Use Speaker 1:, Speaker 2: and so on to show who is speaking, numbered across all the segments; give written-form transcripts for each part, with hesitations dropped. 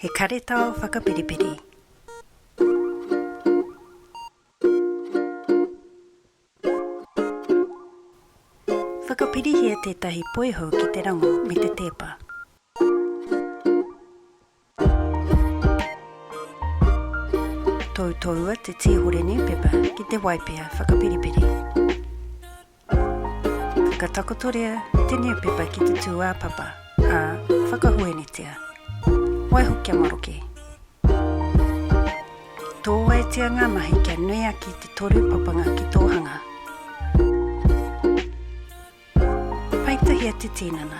Speaker 1: He karetao whakapiripiri. Whakapirihia tētahi poihou ki te rango me te tēpa. Toutoua te tīhore niupepa ki te waipea whakapiripiri. Whakatakotoria te niupepa ki te tūāpapa, ā, whakahuenetia. Waiho kia maroke. Tōwaitia ngā mahi kia nui ake te toru papanga ki tō hanga. Paitahia te tinana.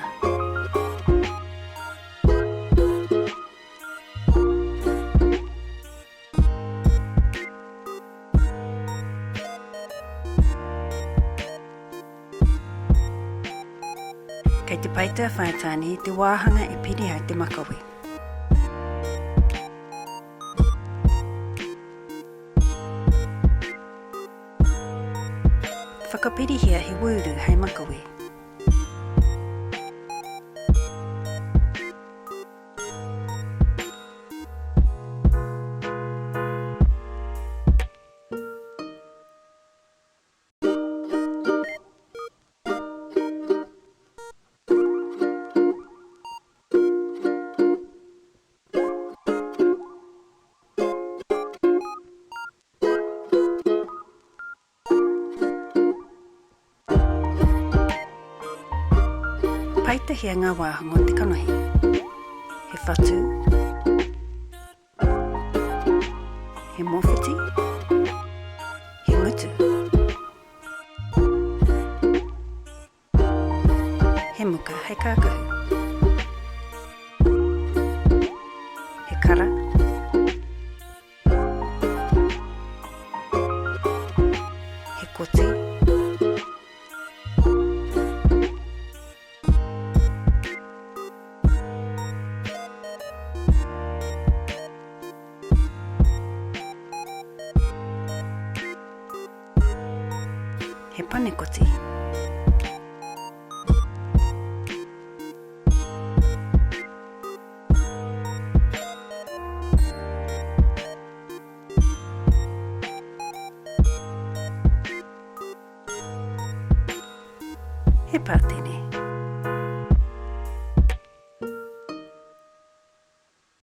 Speaker 1: Kei te paita a Whaetāne i te wāhanga e piri ai te makawe. Whakapirihia he wūru hei makawe. Paitahia ngā wāhanga o te kanohi. He whatu, he mōwhiti, he ngutu. He muka hei kākahu. He kara. He koti. He panekoti. He pātene.